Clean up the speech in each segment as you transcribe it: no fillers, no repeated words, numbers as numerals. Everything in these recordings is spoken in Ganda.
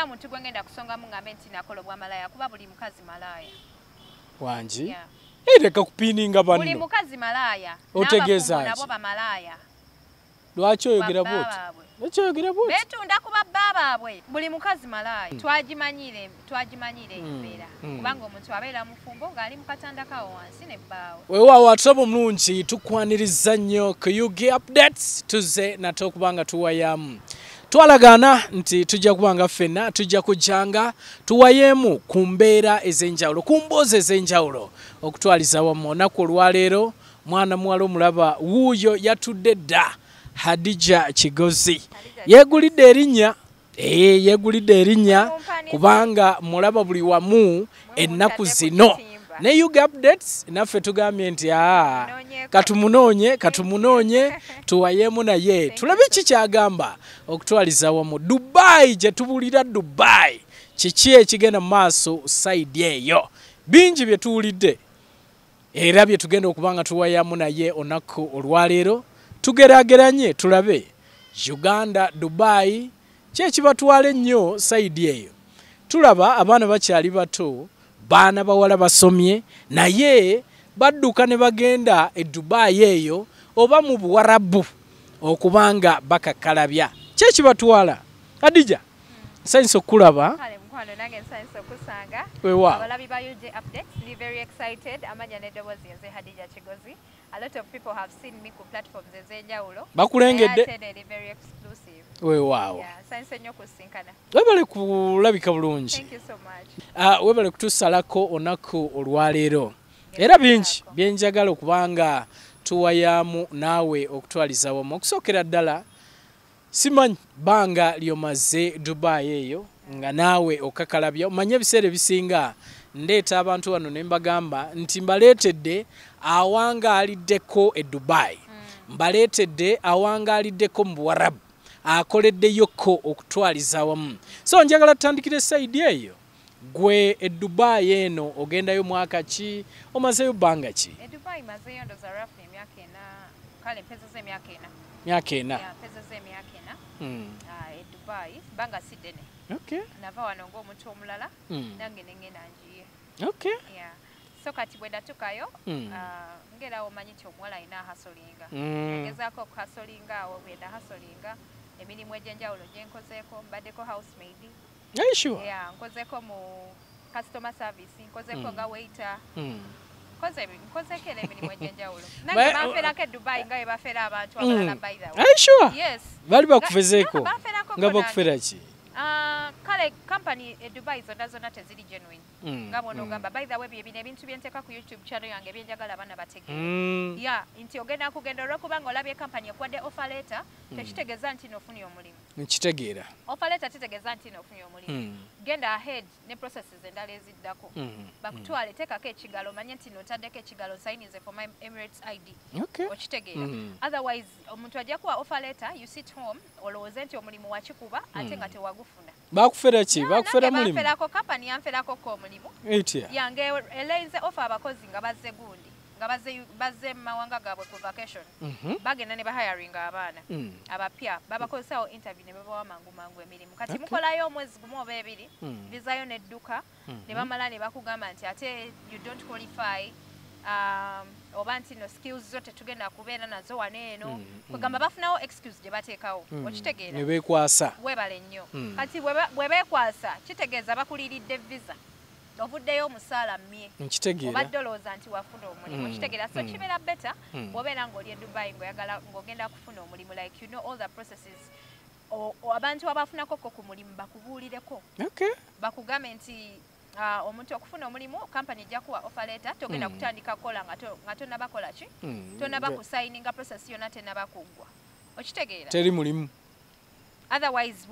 Sirina muntu gwe ngenda kusongamu ngambe nti nakola obwamalaya, kuba buli mukazi malaaya. Wangi? Yeah. Ereka kupininga banno. Buli mukazi malaaya. Otegeeza ki? Nabo bamalaaya. Lwaki oyogera bw'otyo? Lwaki oyogera bw'otyo? Beetunda ku babba baabwe. Buli mukazi malaaya. Twagimanyire embeera. Kubanga omuntu abeera mufumbo ng'ali mu katanda kawo wansi ne bbaawe. Weewaawo atusoba omulungi, tukwaniriza nnyo ku UG Updates, tuzze nate okuba nga tuwayamu. Twalagaana nti tujja kubanga ffenna tujja kujjanga tuwayeemu ku mbeera ez'enjawulo, ku mboozi ez'enjawulo okutwaliza wamu. Olunaku olwaleero mwana muwala omulaba wuuyo yatudde dda, Hadija Kigozi. Yeegulidde erinnya, yeegulidde erinnya kubanga mulaba buli wamu ennaku zino. Ne UG Updates naffe tugambye nti katumunoonye tuwayeemu naye tulabe ki kyagamba okutwaliza wamu. Dubai gye tubulira, Dubai kiki ekigenda mu maaso side eyo? Bingi bye tuwulidde era bye tugenda okuba nga tuwayamu naye olunaku olwaleero. Tugeraageranye tulabe Uganda, Dubai ki ekibatwala ennyo side eyo. Tulaba abaana bakyali bato, baana bawala basomye naye badduka ne bagenda e Dubai eyo oba mu Buwarabu okubanga bakakkalabya. Ki ekibatwala? Hadija, nsanyuse okukulaba. Kale mukwano, nange nsanyuse okusanga. Weewaawo. Abalabi ba UG Updates, ndi very excited. Amanya n'eddoboozi nze Hadija Kigozi. A lot of people have seen me ku platforms ez'enjawulo. Bakulengedde. Naye ate eri very exclusive. Weewaawo. Yeah, nsanyuse nnyo okusinkana. Webale kulabika bulungi. Thank you so much. Webale kutusalako olunaku olwaleero. Era bingi byenjagala okubanga tuwayamu naawe okutwaliza wamu. Okusookera ddala simanyi bbanga lyomaze Dubai eyo nga naawe okakalabya. Omanye ebiseera ebisinga ndeeta abantu wano ne mbagamba nti mbaleetedde awangaaliddeko e Dubai, mbaleetedde awangaaliddeko mu Buwarabu, akoleddeyoko okutwaliza wamu. So njagala tutandikire side eyo. Gwe e Dubai eno ogendayo mwaka ki? Omazeeyo bbanga ki? E Dubai mazeeyo ndowooza roughly emyaka 4. Kale mpezezza emyaka 4. Myaka 4. Yeah, mpezezza emyaka 4. E Dubai bbanga si ddene. Okay. Nava wano ng'omuntu omulala, nange ne ngenda ngiye. Okay. Yeah. So kati bwe natuukayo, ng'era omanyi nti omuwala alina hustlinga. Ngezaako okuhustlinga awo, bwe nahustlinga emirimu egy'enjawulo gye nkozeeko, mbaddeko housemaid. Are you sure? Yeah, nkozeeko mu customer service, nkozeeko nga waiter. Nkozeeko era emirimu egy'enjawulo. Nange banferako e Dubai nga bwe bafera abantu abalala, by the way. Are you sure? Yes. Bali bakufezeeko? Banferako. Nga bakufera ki? Kale company e Dubai zonna zonna teziri genuine. Nga bw'onoogamba, by the way, bye bino ebintu bye nteeka ku YouTube channel yange bye njagala abaana bategeere. Yeah, nti ogenda kugenda olw'okuba ng'olabye company ekuwadde offer letter, tekitegeeza nti n'ofunye omulimu. Nkitegeera. Offer letter kitegeeza nti n'ofunye omulimu. Genda ahead ne processes endala eziddako. Bakutwale, teekako ekigalo, omanye nti notaddeko ekigalo, signinze for my Emirates ID. Okay. Okitegeera. Otherwise omuntu ajja kuwa offer letter, you sit home olowooze nti omulimu wakikuba ate nga tewagufuna. Bakufera ki? Bakufera mulimu? Banferako, company yanferako ko omulimu. Etya? Yange eleinze offer abakozi nga bazze gundi, nga bazze mu mawanga gaabwe ku vacation. Bagenda ne bahiringa abaana abapya, babakozesawo interview ne babawa mangu mangu emirimu. Kati mukolayo omwezi gumu oba ebiri, visayo nedduka, ne bamala ne bakugamba nti ate you don't qualify, oba nti no skills zo tetugenda kubeera nazo wano eno. Kwegamba bafunawo excuse gye bateekawo. Okitegeera? Ne beekwasa. Weebale nnyo. Kati bwe beekwasa kitegeeza bakuliiridde visa. Ovuddeyo omusaala mmye. Nkitegeera. Obadde olowooza nti wafuna omulimu. Okitegeera? So kibeera better bw'obeera ng'oli e Dubai ng'oyagala ng'ogenda kufuna omulimu, like you know all the processes. Abantu abafunako ko ku mulimu bakubuulireko. Okay. Bakugambe nti omuntu okufuna omulimu, company ejja kuwa offer letter, togenda kutandika kukola nga tonnaba kola ki? Tonnaba kusigninga, process yonna tennaba kuggwa. Okitegeera? Teri mulimu. Otherwise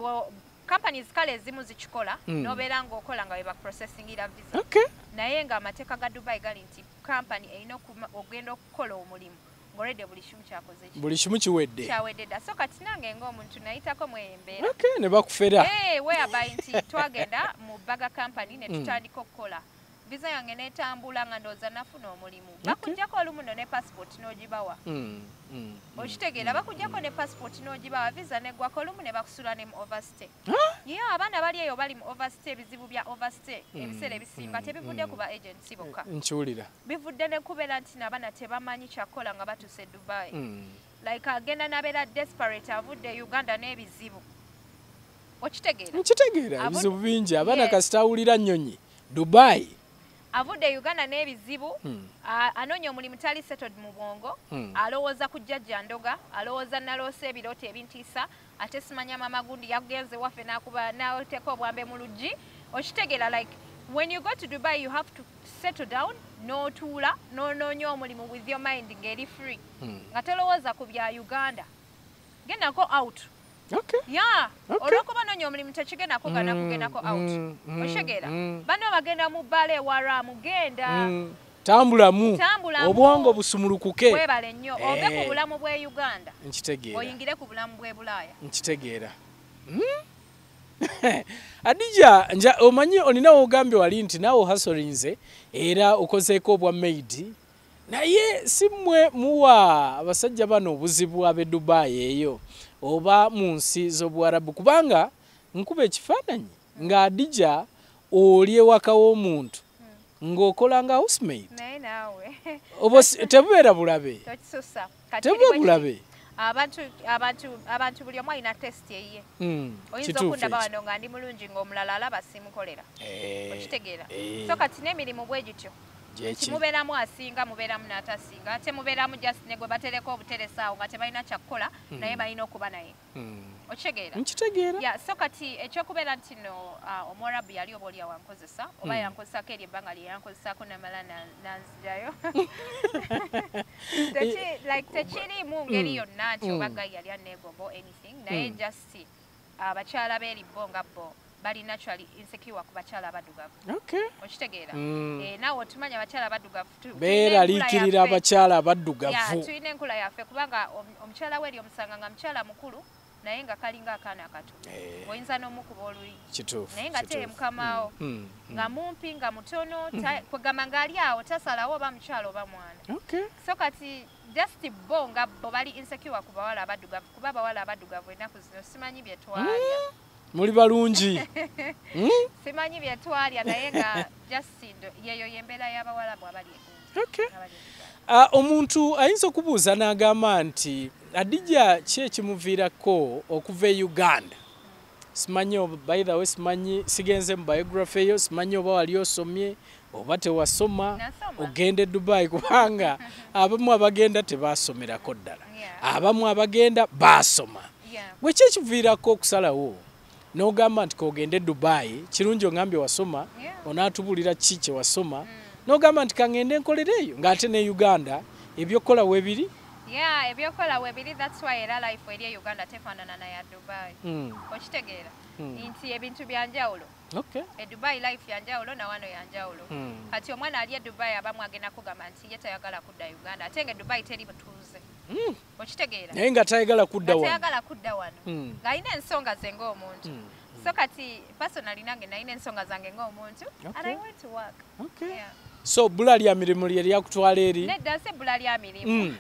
companies kale ezimu zikikola, n'obeera ng'okola nga bwe bakuprocessingira visa. Okay. Naye ng'amateeka ga Dubai gali nti company erina ogenda okukola omulimu ng'olredde buli kimu kyakoze ki? Buli kimu kiwedde. Kyawedde dda. So kati nange ng'omuntu nayitako mu eyo embeera. Okay, ne bakufera. Whereby nti twagenda mu baga company ne tutandika okukola. Visa yange netambula nga ndowooza nafuna omulimu. Bakuggyako olumu no ne passport n'ogibawa. Okitegeera, bakuggyako ne passport n'ogibawa, visa neggwako, olumu ne bakusula ne mu overstay. Yeah, abaana bali eyo bali mu overstay. Ebizibu bya overstay ebiseera ebisinga tebivudde ku ba agency bokka. Nkiwulira. Bivudde ne kubeera nti n'abaana tebamanyi kyakukola nga batuuse e Dubai. Like agenda n'abeera desperate, avudde e Uganda n'ebizibu. Okitegeera? Nkitegeera, ebizibu bingi abaana. Kasita awulira nnyonyi Dubai. Avudde e Uganda n'ebizibu, anoonya omulimu, tali settled mu bwongo, alowooza ku jjajja ndoga, alowooza naloosa ebirooto ebintiisa, ate simanya mama gundi yagenze waffe n'akuba n'ateeka obwambe mu luggi. Okitegeera? Like when you go to Dubai, you have to settle down n'otuula n'onoonya omulimu with your mind ng'eri free, nga tolowooza ku bya Uganda. Gendako out. Yeah. Olwokuba noonya omulimu tekigenda kugana kugendako out. Okitegeera? Bano bagenda mu bbaala ewaramu, genda. Tambulamu. Tambulamu. Obwongo busumulukuke. Webale nnyo, ove ku bulamu bw'e Uganda, Nkitegeera. oyingire ku bulamu bw'e Bulaaya. Nkitegeera. Adija, nja omanyi olina wogambye wali nti naawe ohasolinze era okozeeko obwa maid, naye si mmwe muwa abasajja bano obuzibu ab'e Dubai eyo oba mu nsi z'Obuwarabu? Kubanga nkuba ekifaananyi nga Adija oli ewaka w'omuntu ng'okola nga housemaid. Naye naawe. Oba tebubeera bulabe? Tokisusa. Kati Tebuba kiri bwe bulabe? kiti. Abantu buli omu alina taste eyiye. Oyinza okundaba Kituufu ekyo. wano nga ndi mulungi, ng'omulala alaba simukolera. Okitegeera? Eh. So kati n'emirimu bwe gityo. Gyeki. Kimubeeramu asinga, mubeeramu n'atasinga, ate mubeeramu just ne gwe batereka obuteresa awo nga tebalina kyakukola, naye balina okuba naye. Okitegeera? Nkitegeera. Yeah, so kati ekyokubeera nti no omuwarabu yali oba oli awankozesa oba yankozesaako eri ebbanga lye yankozesaako namala nanzijayo, like tekiriimu ngeri yonna nti oba guy yali aneegomba or anything, naye just abakyala b'eri bo nga bo bali naturally insecure ku bakyala abaddugavu. Okitegeera? Eh, naawe otumanya abakyala abaddugavu tulina enkula Beeraliikirira yaffe. abakyala Yeah, abaddugavu. tulina enkula yaffe, kubanga omukyala we eri omusanga nga mukyala mukulu naye nga kalinga akaana akato. Oyinza n'omukuba oluyi. Naye nga teye mukamaawo nga mumpi, nga mutono, kwegamba ng'ali awo tasalawo oba mukyala oba mwana. So kati just bo nga bo bali insecure ku bawala abaddugavu, kuba abawala abaddugavu ennaku zino simanyi bye twalya. Muli balungi. Simanyi bye twalya, naye nga just yeyo y'embeera y'abawalabu abali egundi, abali e Dubai. Omuntu ayinza okubuuza n'agamba nti Adija ki ekimuviirako okuva e Uganda? Simanyi by the way, simanyi, sigenze mu biography eyo, simanyi oba wali osomye oba tewasoma. Nasoma. Ogenda e Dubai, kubanga abamu abagenda tebasomerako ddala, abamu abagenda baasoma. Bwe ki ekiviirako okusalawo n'ogamba nti kogende e Dubai? Kirungi ongambye wasoma. Onaatubuulira ki kye wasoma n'ogamba nti kaŋŋende nkolere eyo, ng'ate ne Uganda ebyokukola weebiri? Yeah, ebyokola webiri, that's why era life eri e Uganda tefaanana na ya Dubai. Okitegeera nti ebintu byanjawulo? E Dubai life yanjawulo na wano yanjawulo. Kati omwana ali e Dubai abamu agenda kugamba nti ye tayagala kudda Uganda, ate nga e Dubai teri butuuze. Okitegeera? Naye nga tayagala kudda Nga wano. tayagala kudda wano, ng'alina ensonga ze ng'omuntu. So kati personally nange nalina ensonga zange ng'omuntu and I went to work. Yeah. So bbula lya mirimu lye lyakutwala eri? Nedda, si ebbula lya mirimu.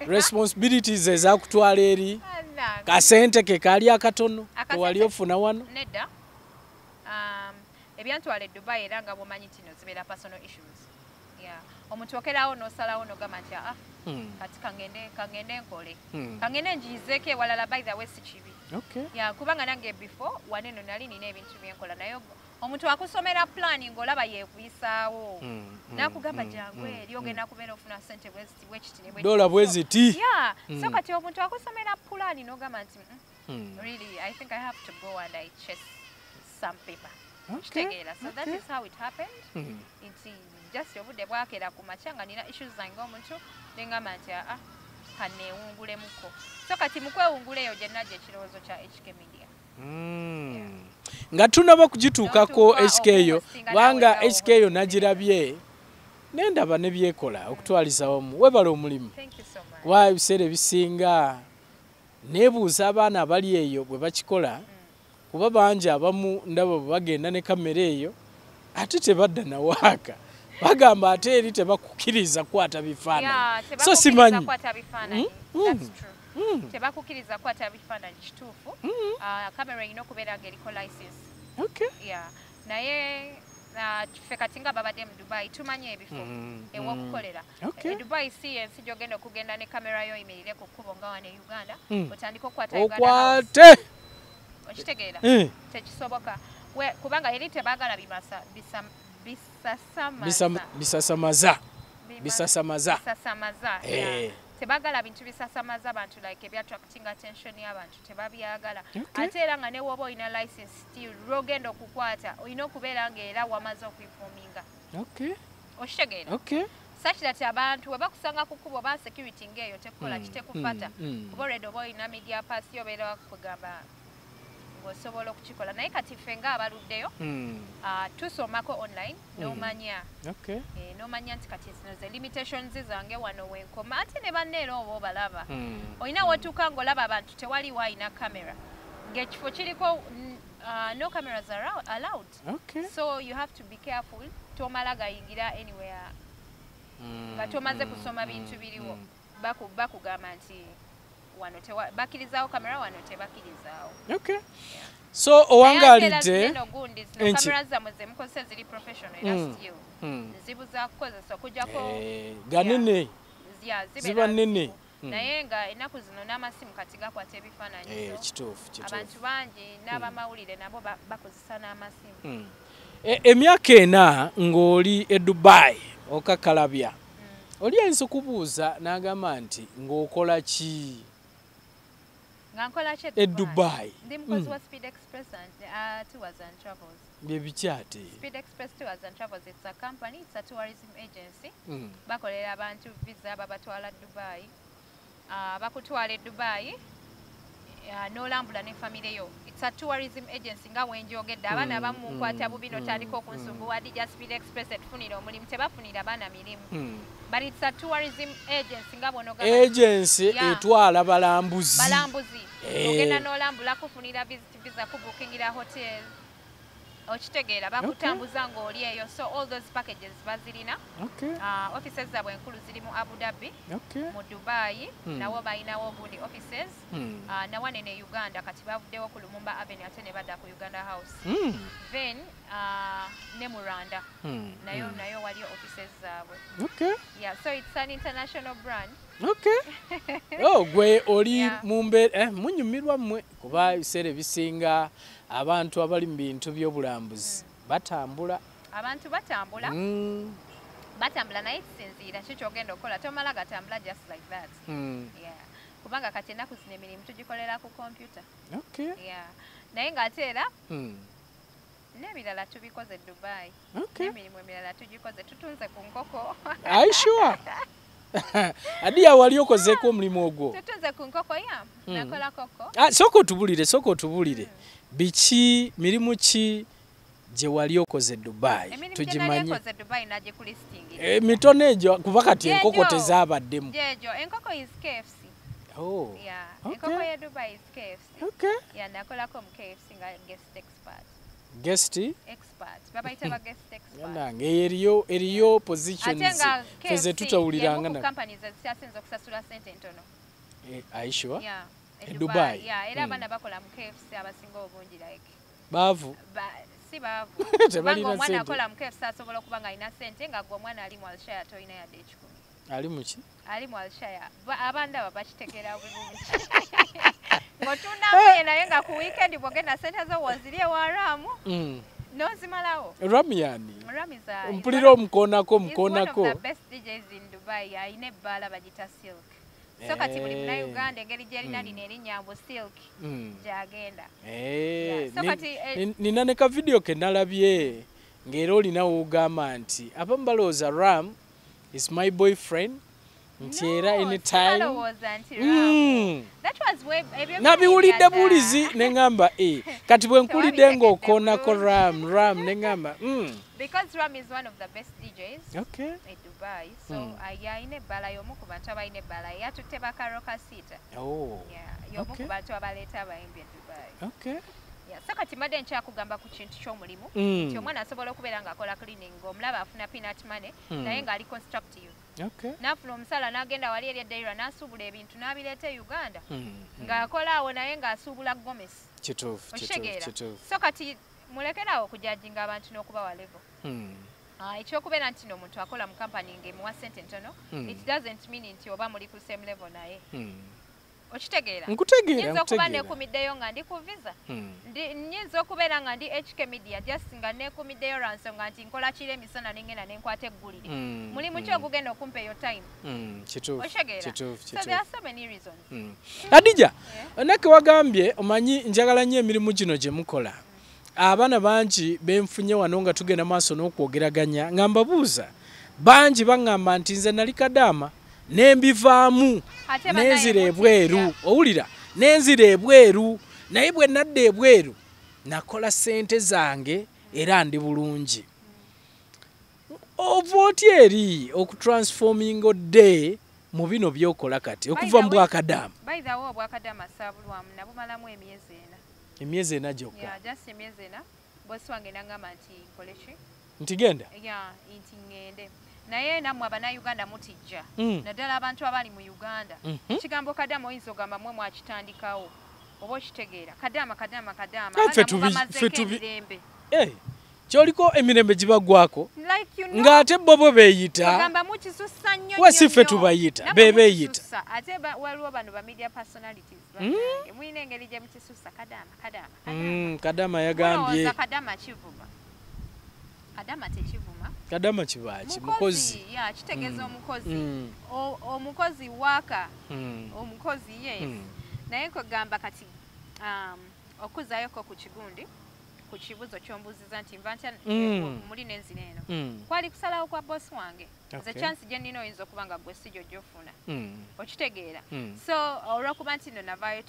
Responsibilities ezakutwala eri? Anange. Kasente ke kaali akatono Akasente- kewali ofuna wano? Nedda, ebyantwala e Dubai, era nga bwomanyi tino zibeera personal issues. Yeah. Omuntu okerawo n'osalawo n'ogamba nti aa, kati kangende nkole, kangende njiyizeeko ewalala. By the way, si kibi. Yeah, kubanga nange before waneno nali nina ebintu byenkola, naye omuntu akusomera plan ng'olaba yeekuyisaawo, n'akugamba jangu eri ogenda kubeera ofuna sente bweziti bwekiti ne bwekiti. Dola bweziti. Yeah. So kati omuntu akusomera plan n'ogamba nti really, I think I have to go and I chase some paper." Kitegeera? So that is how it happened, nti just obudde bwakeera ku makya nga nina issues zange omuntu neŋŋamba nti aa, kaneewungulemuko. So kati mu kwewungula eyo gye najja ekirowoozo kya HK Media. Nga tunaba kugituukako N'otuuka HK eyo, okuhostinga kubanga nawe. HK eyo nagirabye nendaba ne byekola okutwaliza wamu. Webala omulimu. Thank you so much. Kuba ebiseera ebisinga neebuuza abaana abali eyo bwe bakikola, kuba bangi abamu ndaba bwe bagenda ne kamera eyo Ate tebadda nawaaka. Bagamba ate eri tebakukkiriza kukwata bifaananyi. So simanyi. That's true. Tebakukkiriza kukwata bifaananyi kituufu. Kamera erina okubeera ng'eriko license. Okay. Yeah. Naye ffe kati nga babadde mu Dubai tumanye ebifo ew'okukolera. Okay. E Dubai si ensi gy'ogenda okugenda ne kamera yo oyimirire ku kkubo nga wano e Uganda otandike okukwata Uganda House. Okwate. Okitegeera? Tekisoboka. Kubanga eri tebaagala bisasamaza. Bisasamaza. Yeah. Tebaagala bintu bisasamaza bantu like ebya attracting attention y'abantu tebabyagala. Ate era nga ne woba olina license still lw'ogenda okukwata olina okubeera ng'era wamaze okuinforminga. Okay. Okitegeera? Okay. Such that abantu we bakusanga ku kkubo ba security ng'eyo tekukola kitekufata. Kuba already oba olina media pass yo obeera bakugamba ng'osobola okukikola. Naye kati ffe ng'abaluddeyo tusomako online n'omanya. Okay. N'omanya nti kati zino ze limitations zange wano wenkoma ate ne banne era oba obalaba. Olina w'otuuka ng'olaba abantu tewaliwo alina kamera. Ng'ekifo kiriko no cameras are allowed. Okay. So you have to be careful. Tomala gayingira anywhere. Nga tomaze kusoma bintu biriwo. Bakugamba nti wano bakkirizawo kamera wano tebakkirizaawo. Okay. Yeah. So owangalidde kamera zammwe ze mukozesa ziri professional era still. Nzibu za kukozesa okuggyako ganene. Ziba nnene. Naye nga ennaku zino n'amasimu kati gakwata ebifaananyi. Kituufu. Abantu bangi n'abamawulire nabo bakozesa n'amasimu. Emyaka 4 ng'oli e Dubai okakalabya. Oli ayinza okubuuza n'agamba nti ng'okola ki? Nga nkola ki e Dubai? Ndi mukozi wa Speed Express and Tours and Travels. Bye biki ate? Speed Express Tours and Travels, it's a company, it's a tourism agency. Bakolera abantu visa babatwala Dubai. Bakutwala e Dubai n'olambula ne family yo. It's a tourism agency nga wenjogedde abaana abamu nkwata bubi n'otandika okunsumbuwa Dija Speed Express etufunira omulimu tebafunira abaana mirimu. But it's a tourism agency nga bw'onogamba agency etwala balambuzi. Balambuzi. Ogenda n'olambula kufunira visit visa kubookingira hotel. Okitegeera bakutambuza ng'oli eyo. So all those packages bazirina. Okay. Offices zaabwe enkulu ziri mu Abu Dhabi, okay, mu Dubai, nawo balinawo gundi offices. Nawane ne Uganda kati bavuddewo ku Lumumba Avenue ate ne badda ku Uganda House. Then ne mu Rwanda. Nayo waliyo offices zaabwe. Okay. Yeah, so it's an international brand. Okay. Oh, gwe oli mu mbeera munyumirwa mmwe kuba ebiseera ebisinga abantu abali mu bintu by'obulambuzi batambula. Abantu batambula. Batambula naye kisinziira ki ky'ogenda okukola tomala gatambula just like that. Yeah. Kubanga kati ennaku zino emirimu tugikolera ku kompyuta. Okay. Yeah. Naye ng'ate era n'ebirala tubikoze Dubai. Okay. N'emirimu emirala tugikoze tutunze ku nkoko. Are you sure? Adiya wali okozeeko omulimu ogwo? Tutunze ku nkoko ya. Nakola koko. Sooka otubulire. Biki mirimu ki gye wali okoze Dubai? Tugimanye. Emirimu gye Dubai nagikulistingira. Emitono egyo kuba kati enkoko tezaabaddemu. Gyejo enkoko is KFC. Oh. Yeah. Okay. Enkoko ya Dubai is KFC. Okay. Yeah, nakolako mu KFC nga guest expert. Guest expert. Babayita ba guest expert. Nange eriyo positions feze tutawuliranga na companies ezikyasinze okusasula ssente entono. Are you sure? Yeah. E Dubai. Yeah, era abaana bakola mu KFC abasinga obungi like. Baavu. Si baavu. Kubanga omwana akola mu KFC asobola okuba nga alina ssente nga gwe omwana ali mu Alshaya tolina yadde 10. Ali mu ki? Ali mu Alshaya. Abandi abo bakitegeera bulungi. Ng'otunda naye nga ku weekend bw'ogenda ssente zo woziri ewa Ramu. N'ozimalawo. Ramu yani? Ramu is a... Mpulira omukoonako. He's one of the best DJs in Dubai. Alina ebbaala bagita Silk. So kati buli Munnayuganda engeri gy'erina lino erinnya mbu Silk gy'agenda. So kati nina ne ka video ke nalabye ng'era olina w'ogamba nti abamu balowooza Ram is my boyfriend. Nti era anytime. Nabiwulidde buwulizi ne ŋŋamba kati bwe nkulidde ng'okoonako Ram ne ŋŋamba Because Ram is one of the best DJs okay. in Dubai. So ayina ebbala y'omu ku bantu abalina ebbala yatutte bakaroka sita. Oh. Yeah, y'omu ku bantu abaleeta abayimbi e Dubai. Okay. Yeah, so kati mbadde nkyakugamba ku kintu ky'omulimu nti omwana asobola okubeera ng'akola cleaning, ng'omulaba afuna peanut money, naye ng'ali constructive. N'afuna omusala n'agenda wali eri eDeira n'asuubula ebintu n'abireeta e Uganda, ng'akola awo naye ng'asuubula gomesi. Kituufu. Okitegeera? Kituufu. So kati mulekeraawo okujudginga abantu n'okubawa level. Ekyokubeera nti no omuntu akola mu kampani ng'emuwa ssente ntono, it doesn't mean nti oba muli ku same level naye. Okitegeera? Nkutegeera. Nyinza okuba Nkutegeera. nekumiddeyo nga ndi ku visa. Nyinza okubeera nga ndi HK Media, just nga nekumiddeyo lwa nsonga nti nkola kiro emisana nengenda nenkwata eggulire. Mulimu ki ogugenda okumpa eyo time? Kituufu. Okitegeera? Kituufu. So there are so many reasons. Hadija, nake wagambye omanyi njagala nnyo emirimu gino gye mukola. Abaana bangi benfunye wano nga tugenda maaso n'okwogeraganya nga mbabuuza, bangi baŋŋamba nti nze nali kadaama nembivaamu Ate bannaye nenzira mutijja. ebweru. Owulira, nenzira ebweru, naye bwe nadda ebweru nakola ssente zange era ndi bulungi. Ova otya eri okutransforminga odde mu bino by'okola kati okuva mu bwakadaama? By the way, obwakadaama saabulwamu, nabumalamu emyezi 4. Emyezi 4 gyokka? Yeah, just emyezi 4. Bosi wange nangamba nti nkole ki? Nti genda? Yeah, nti ŋŋende. Naye nammwe Abannayuganda mutijja. Naddala abantu abali mu Uganda. Ekigambo kadaama oyinza ogamba mmwe mwakitandikawo. Oba okitegeera. Kadaama, kadaama, kadaama. Ffe Abaana mubamazeeko ffe emirembe. Kyoliko emirembe gibaggwako. Like you know. Ng'ate bo bwe beeyita. Ogamba mukisussa nnyo Wa si nnyo ffe nnyo. tubayita, Nammwe be beeyita. mukisussa. Ate waliwo bano ba media personalities bannange. Mulina engeri gye mukisussa. Kadaama, kadaama, kadaama. Kadaama yagambye. Mulowooza kadaama kivuma. Kadaama tekivuma. Kadaama kibaaki? Mukozi. Ya, kitegeeza omukozi. Omukozi waaka. Omukozi, yes. Naye nkugamba kati, okuzaayoko ku kigundi, ku kibuuzo ky'ombuuziza nti nva ntya muli n'enzira eno. Kwali kusalawo kwa boss wange. Nze chance gye nnina oyinza okuba nga gwe si gy'ojja ofuna. Okitegeera? So olw'okuba nti nno navaayo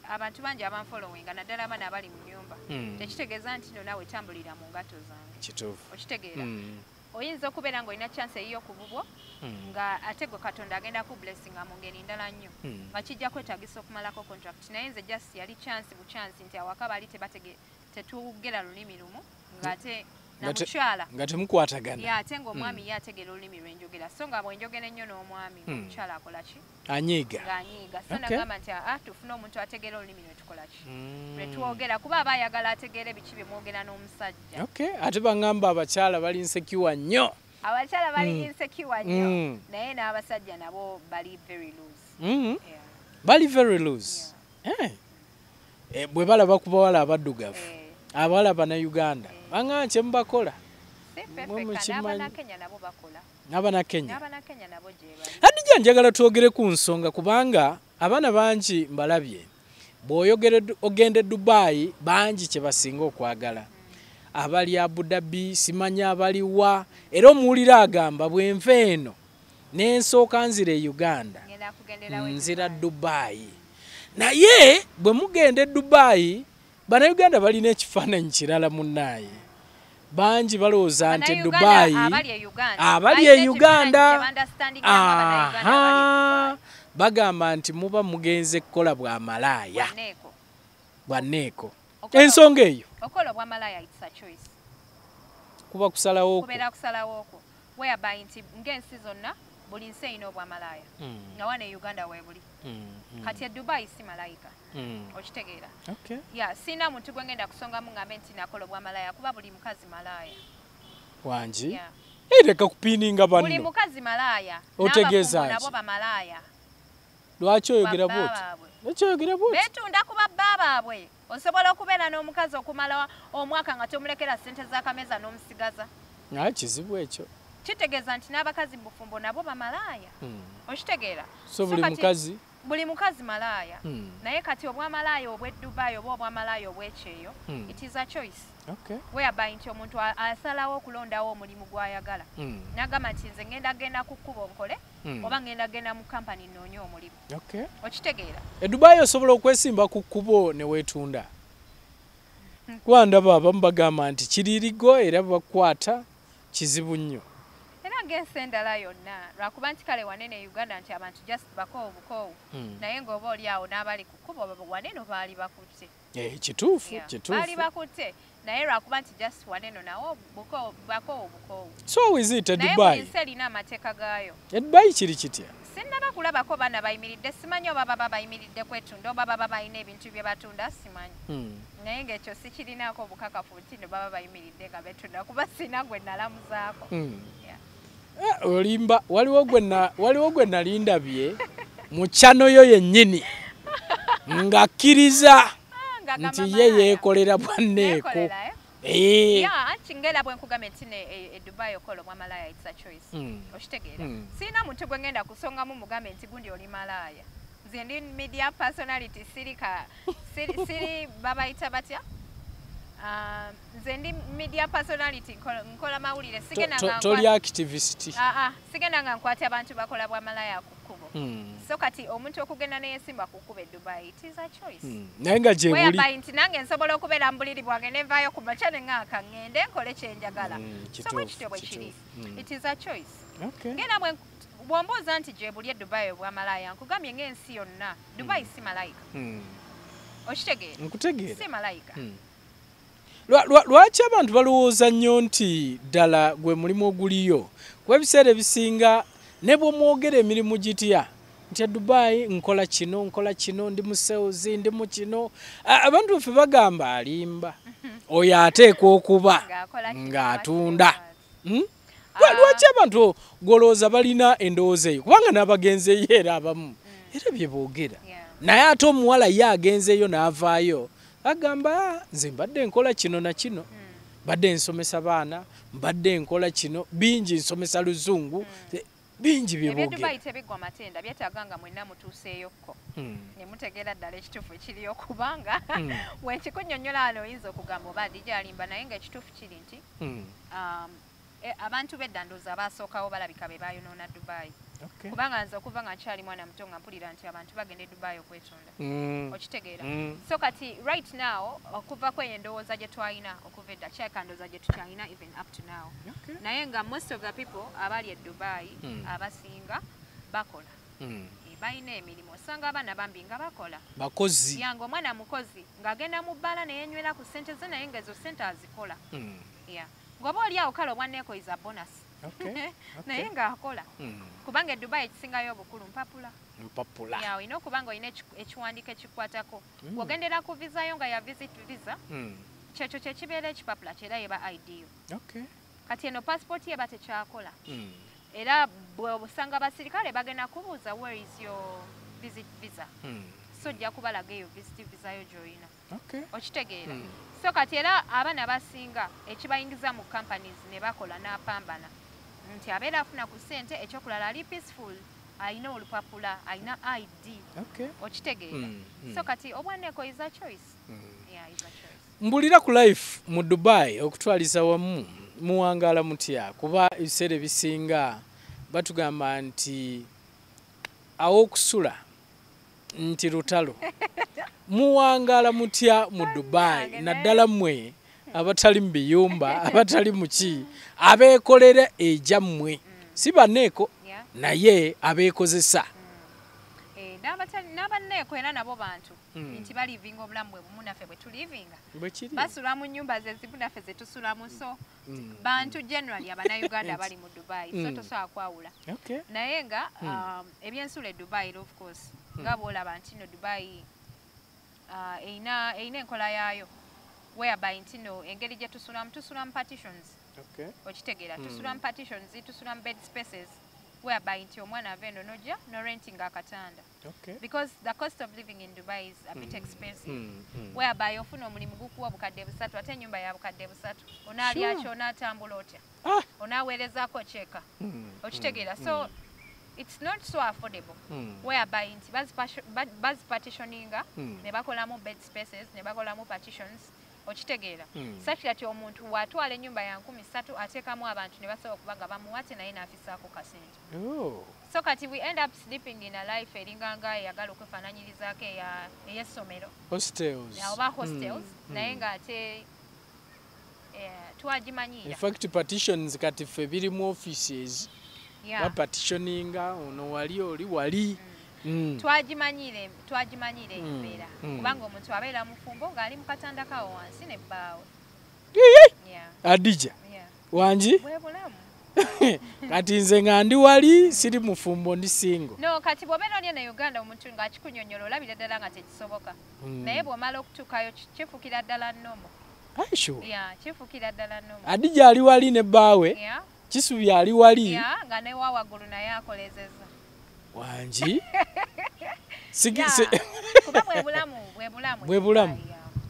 abantu bangi abanfollowinga, naddala abaana abali mu nnyumba. Tekitegeeza nti nno naawe tambulira mu ngatto zange. Okitegeera? Oyinza okubeera ng'olina chance eyiyo ku bubwo, nga ate gwe Katonda agenda ku blessinga mu ngeri ndala nnyo. Nga kijja kwetaagisa okumalako contract. Naye nze just yali chance bu chance nti awaka baali tetwogera lulimi lumu, ng'ate na mukyala. Nga temukwatagana. Ya, ate ng'omwami ye ategeera olulimi lwe njogera. So nga bwe njogera ennyo n'omwami, omukyala akola ki? Anyiiga. Ng'anyiiga. So nagamba nti, tufune omuntu ategeera olulimi lwe tukola ki? Lwe twogera, kuba aba ayagala ategeere biki bye mwogera n'omusajja. Ate baŋŋamba abakyala bali insecure nnyo. Abakyala bali insecure nnyo. Naye n'abasajja nabo bali very loose. Yeah. Bali very loose. Yeah. Bwe balaba ku bawala abaddugavu, abawala Bannayuganda, baŋŋamba kye mubakola. Si ffe Mwe ffekka, mukimanyi. n'Abannakenya nabo bakola. N'Abannakenya. N'Abannakenya nabo gye bali. Hadija, njagala twogere ku nsonga kubanga abaana bangi mbalabye. Bw'oyogera ogenda e Dubai, bangi kye basinga okwagala. Abali Abu Dhabi, simanya abaliwa, era omuwulira agamba bwe nva eno n'ensooka nzira e Uganda, Ngenda kugenderawo e nzira Dubai. Dubai. Naye bwe mugenda e Dubai, Bannayuganda balina ekifaananyi kirala munnaaye. Bangi balowooza nti e Bannayuganda Dubai, abali e Uganda, abali balina e Uganda, ekifaananyi kye ba-understandinga nga Bannayuganda abali e Dubai. bagamba nti muba mugenze kukola bwa malaaya. Bwanneeko. Bwanneeko. Ensonga eyo. Okola obwa malaaya, it's a choice. Kuba kusalawo okwo. Kubeera kusalawo okwo. Whereby nti ng'ensi zonna, buli nsi erina obwa malaaya. Nga wano e Uganda weebuli. Kati e Dubai si malayika. Okitegeera? Yeah, sina muntu gwe ngenda kusongamu ngambe nti nakola obwa malaaya, kuba buli mukazi malaaya. Wangi? Yeah. Leka kupiininga banno. Buli mukazi malaaya. Otegeeza N'abafumbo ki? nabo bamalaaya. Lwaki oyogera Babba bw'otyo? baabwe. Lwaki oyogera bw'otyo? Beetunda ku babba baabwe. Osobola okubeera n'omukazi okumala omwaka nga tomulekera ssente z'akameza n'omusigaza. Kizibu ekyo. Kitegeeza nti n'abakazi mu bufumbo nabo bamalaaya. Okitegeera? So buli So kati mukazi? Buli mukazi malaaya. Naye kati obwamalaaya obw'e Dubai oba obwamalaaya obw'ekyeyo, it is a choice. Whereby nti omuntu asalawo okulondawo omulimu gw'ayagala. N'agamba nti nze ngenda genda ku kkubo nkole, oba ngenda genda mu kampani nnoonye omulimu. Okitegeera? E Dubai osobola okwesimba ku kkubo ne weetunda. Kuba ndaba abamu bagamba nti kiririgo era bakwata kizibu nnyo. Era ng'ensi endala yonna, lwakuba nti kale wanene e Uganda nti abantu just bakoowu bukoowu. Naye ng'oba oli awo n'abali ku kkubo wanene baali bakutte. Kituufu, kituufu. Bali bakutte naye lwakuba nti just waneno nawo bako obuko. So is it Dubai? Naye erina amateeka gaayo. Dubai kiri kitya? Sinnaba kulabako baana bayimiridde, simanyi oba baba bayimiridde kwetunda oba baba balina ebintu bye batunda, simanyi. Naye ng'ekyo sikirinaako obukakafu nti no baba bayimiridde nga betunda kuba sina gwe nalamuzaako. Olimba, waliwo gwe nali ndabye mu channel yo yennyini ng'akkiriza nti ye yeekolera bwanneeko. Yeah, ngela bwe nkugambye nti e Dubai okola obwamalaya, it's a choice. Okitegeera? Sirina muntu gwe ngenda kusongamu mugambe nti gundi oli malaaya. Nze ndi media personality, siri babayita batya? Nze ndi media personality, nkola mawulire, sigenda nga toli activist. Sigenda nga nkwata abantu bakola bwamalaya ku kkubo. So kati omuntu okugenda neyesimba ku kkubo e Dubai, it is a choice. Naye nga gye buli nti nange nsobola okubeera mu buliri bwange ne nvaayo ku makya ne ŋŋaaka ŋŋende nkole kye njagala. So bwe kityo bwe kiri. It is a choice. Ngenda bw'ombuuza nti gye buli e Dubai obwamalaya, nkugambye ng'ensi yonna Dubai si malayika. Okitegeera? Nkutegeera. Si malayika. Lwaki abantu balowooza nnyo nti ddala gwe mulimu oguliyo? Kuba ebiseera ebisinga ne bw'omwogera emirimu gitya nti e Dubai nkola kino, nkola kino, ndi mu sales, ndi mu kino, abantu baffe bagamba alimba oyo ateekwa okuba ng'atunda. Lwaki abantu golowooza balina endowooza eyo? Kubanga n'abagenzeeyo era abamu era bye boogera, naye ate omuwala ye agenzeeyo n'avaayo agamba nze mbadde nkola kino na kino, mbadde nsomesa baana, mbadde nkola kino, bingi nsomesa luzungu, bingi bye boogera. Dubai tebiggwa matenda, byetaaga nga mwenna mutuuseeyokko ne mutegeera ddala ekituufu ekiriyo, kubanga wenkikunyonnyola wano oyinza okugamba oba Hadija alimba, naye ng'ekituufu kiri nti abantu b'edda ndowooza abaasookawo balabika be baayonoona Dubai. Kubanga nze okuva nga nkyali mwana muto nga mpulira nti abantu bagenda e Dubai okwetunda. Okitegeera? So kati right now okuva kweyo endowooza gye twalina okuva edda kyaleka ndowooza gye tukyalina even up to now. Naye nga most of the people abali e Dubai abasinga bakola. Balina emirimu, osanga abaana bambi nga bakola. Bakozi. Yange omwana mukozi ng'agenda mu bbaala ne yenywera ku ssente ze naye ng'ezo ssente azikola. Ng'oba oli awo kale obwanneeko is a bonus. Naye ng'akola. Kubanga e Dubai ekisingayo obukulu mpapula. Mpapula. Yeah, olina okuba nga olina ekiwandiiko ekikwatako. Bw'ogendera ku visa yo nga ya visit visa, kyekyo kye kibeera ekipapula kyera yeba ID yo. Kati eno passport ye eba tekyakola. Era bw'osanga abasirikale bagenda kubuuza where is your visit visa. So ojja kubalaga eyo visit visa yo gy'olina. Okitegeera? So kati era abaana abasinga ekibayingiza mu companies ne bakola n'apambana nti abeera afuna ku ssente, ekyokulala ali peaceful, alina olupapula, alina ID. Okitegeera? So kati obwanneeko is a choice. Yeah, is a choice. Mbulira ku life mu Dubai okutwaliza wamu muwangaala mutya? Kuba ebiseera ebisinga batugamba nti aw'okusula nti lutalo. Muwangaala mutya mu Dubai naddala mmwe abatali mu biyumba, abatali mu ki, abeekolera egyammwe, si banneeko naye abeekozesa. N'abanneeko era nabo bantu nti balivinga obulamu bwe bumu naffe bwe tulivinga, basula mu nnyumba ze zimu naffe ze tusulamu, so bantu generally Abannayuganda abali mu Dubai, so tosobola kwawula. Naye nga ebyensulo e Dubai of course nga bw'olaba nti no Dubai erina enkola yaayo whereby nti no engeri gye tusulamu, tusula mu partitions. Okitegeera? Tusula mu partitions, tusula mu bed spaces whereby nti omwana ava eno n'ojja no renting akatanda. Because the cost of living in Dubai is a bit expensive. Whereby ofuna omulimu gukuwa 3,000 ate ennyumba ya 3,000. Onaalya ki, onaatambula otya? Onaaweerezaako kyeka. Okitegeera? So it's not so affordable. Whereby nti bazipartitioninga ne bakolamu bed spaces, ne bakolamu partitions. Okitegeera? Such that omuntu bw'atwala ennyumba ya 3,000 ateekamu abantu ne basobola okuba nga bamuwate naye n'afisaako kasente. So kati we end up sleeping in a life eringa nga eyagala okwefaananyirizaako ey'essomero. Hostels. Oba hostels, naye ng'ate twagimanyiira. In fact partitions kati ffe biri mu offices. Bapartitioninga ono wali oli wali. Twagimanyire embeera, kubanga omuntu abeera mufumbo ng'ali mu katanda kawo wansi ne bbaawe. Adija wangi bwe bulamu. Kati nze nga ndi wali siri mufumbo, ndi single. No, kati bw'obeera oli eno Uganda omuntu ng'akikunyonnyola olabira ddala nga tekisoboka, naye bw'omala okutuukayo kifuukira ddala normal. Are you sure? Yeah, kifuukira ddala normal. Adija ali wali ne bbaawe. Kisubi ali wali. Yeah, nga ne wa waggulu naye akolezeza. Wangi? Kuba bwe bulamu, bwe bulamu. Bwe bulamu.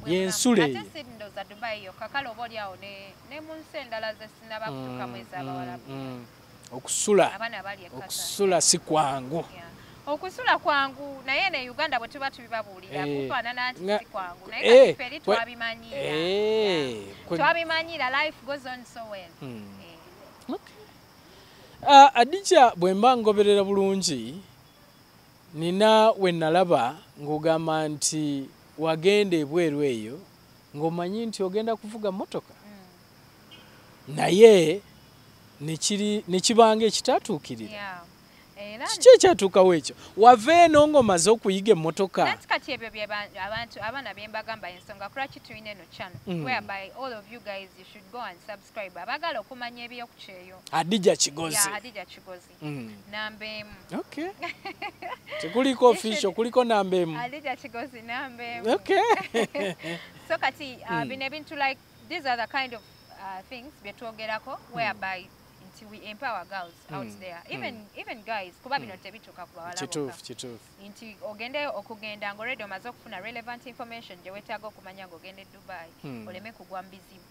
Y'ensula Ate eyo. si ndowooza Dubai yokka, kale oba oli awo ne mu nsi endala ze sinnaba kutuukamu ez'Abawarabu. Okusula. Abaana bali e Qatar. Okusula si kwangu. Yeah. Okusula kwangu, naye ne Uganda bwe tuba tubibabuulira kufaanana nti si kwangu, naye kati ffe eri twabimanyiira. Twabimanyira, life goes on so well. Adija, bwe mba ngoberera bulungi, nina we nalaba ng'ogamba nti wagenda ebweru eyo ng'omanyi nti ogenda kuvuga mmotoka, naye ne kibanga ekitatuukirira. Era Kiki ekyatuukawo ekyo? Wava eno ng'omaze okuyiga emmotoka. Nanti kati ebyo bye abantu abaana bye mbagamba, ensonga lwaki tulina eno channel, whereby all of you guys, you should go and subscribe, abaagala okumanya ebyokukyeyo. Adija Kigozi. Yeah, Hadija Kigozi, namba 1. Okay. Tekuliko official, kuliko namba 1. Hadija Kigozi namba 1. So kati bino ebintu, like these are the kind of things bye twogerako, whereby nti we empower girls out there, even guys, kuba bino tebituuka ku bawala bokka. Kituufu, kituufu. Nti ogendeyo okugenda ng'already omaze okufuna relevant information gye weetaaga okumanya ng'ogenda e Dubai, oleme kugwa mu bizibu.